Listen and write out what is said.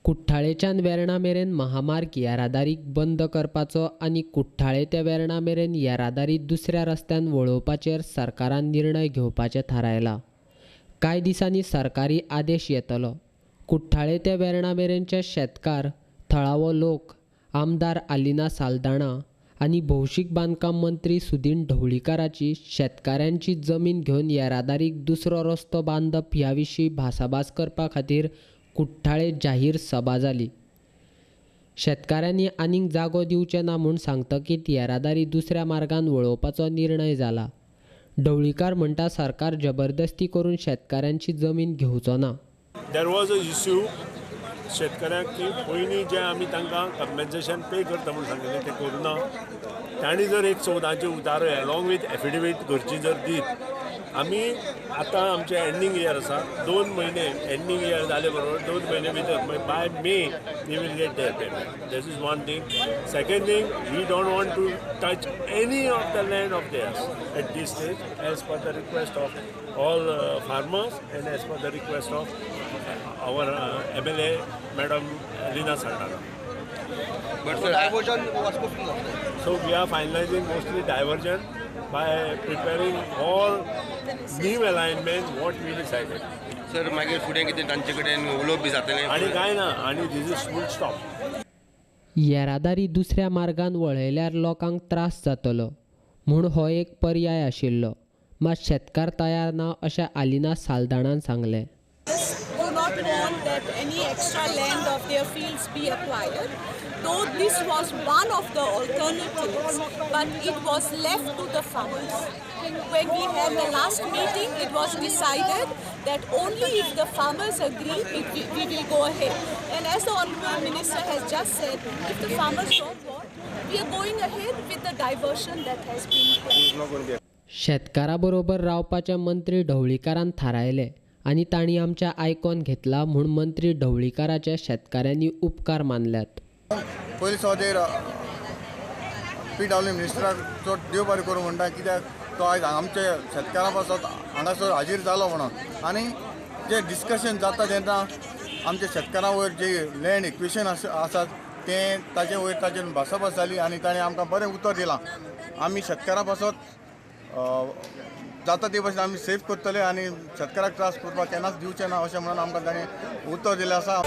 कुठ्ठाळेच्यान वेर्णा मेरेन महामार्ग येरादारीक बंद करपाचो आनी कुठ्ठाळे ते वेर्णा मेरेन येरादारी दुसऱ्या रस्त्यान वळोवपाचेर सरकारान निर्णय घेवपाचें थारायलां. कांय दिसांनी सरकारी आदेश येतलो. कुठ्ठाळे ते वेर्णा मेरेनचे शेतकार, थळावो लोक, आमदार आलिना साल्दाणा आनी भौशीक बांदकाम मंत्री सुदिन ढवळीकाराची शेतकाऱ्यांची जमीन घेवन येरादारीक दुसरो रस्तो बांदप ह्या विशीं भासाभास करपा खातीर कुठ्ठाळे जाहीर सभा जाली. शेतकाऱ्यांनी आनीक जागो दिवचे ना म्हूण सांगतकीत येरादारी दुसऱ्या मार्गान वळोवपाचो निर्णय जाला. ढवळीकार म्हणटा सरकार जबरदस्ती करून शेतकाऱ्यांची जमीन घेवचो ना. There was a issue शेतकऱ्यांक की पयलीं जें आमी तांकां कंपेन्सेशन पे करता म्हूण सांगिल्लें तें करूं ना. तांणी जर एक 14चे उतारो एलॉंग वीथ एफिडेवीट घरची जर दीत, आमी आतां आमचें एंडींग इयर आसा, 2 म्हयने एंडींग इयर जाले बरोबर 2 म्हयने भितर by May we will get their payment. This is one thing. Second thing, we don't want to touch any of the land of theirs at this stage as per the request of all farmers and as per the request of our MLA Madam Lina Saldana. But sir, diversion was so we are finalizing mostly diversion by preparing all new alignments what we decided. Sir, मागीर फुडें कितें तांचे कडेन उलोवप बी जातलें आनी कांय ना आनी this is full stop. येरादारी दुसऱ्या मार्गान वळयल्यार लोकांक त्रास जातलो म्हूण हो एक पर्याय आशिल्लो, मात शेतकार तयार ना अशें आलिना साल्दाणान सांगलें. Do not want that any extra land of their fields be acquired, though this was one of the alternatives, but it was left to the farmers. When we had the last meeting, it was decided that only if the farmers agree, we will go ahead. And as the Honorable Minister has just said, if the farmers don't want, we are going ahead with the diversion that has been planned. शेतकारा बरोबर रावपाचें मंत्री ढवळीकारान थारायलें आनी तांणी आमच्या icon घेतला म्हूण मंत्री ढवळीकाराचे शेतकाऱ्यांनी उपकार मानल्यात. पयलीं सुवातेर पीडब्ल्यू मिनिस्टराक चड देव बरें करूं म्हणटा, कित्याक तो आयज आमच्या शेतकारां पासत हांगासर हाजीर जालो म्हणून. आनी जें डिस्कशन जाता तेन्ना आमच्या शेतकारां वयर जे लँड इक्वेशन आसा तें ताजे वयर ताजेर भासाभास जाली आनी ताणें आमकां बरें उतर दिलां. आमी शेतकारां पासत जाता ते भशेन आमी सेफ करतले आनी शेतकाराक त्रास करपाक केन्नाच दिवचे ना अशें म्हणून आमकां ताणें उतर दिलें आसा.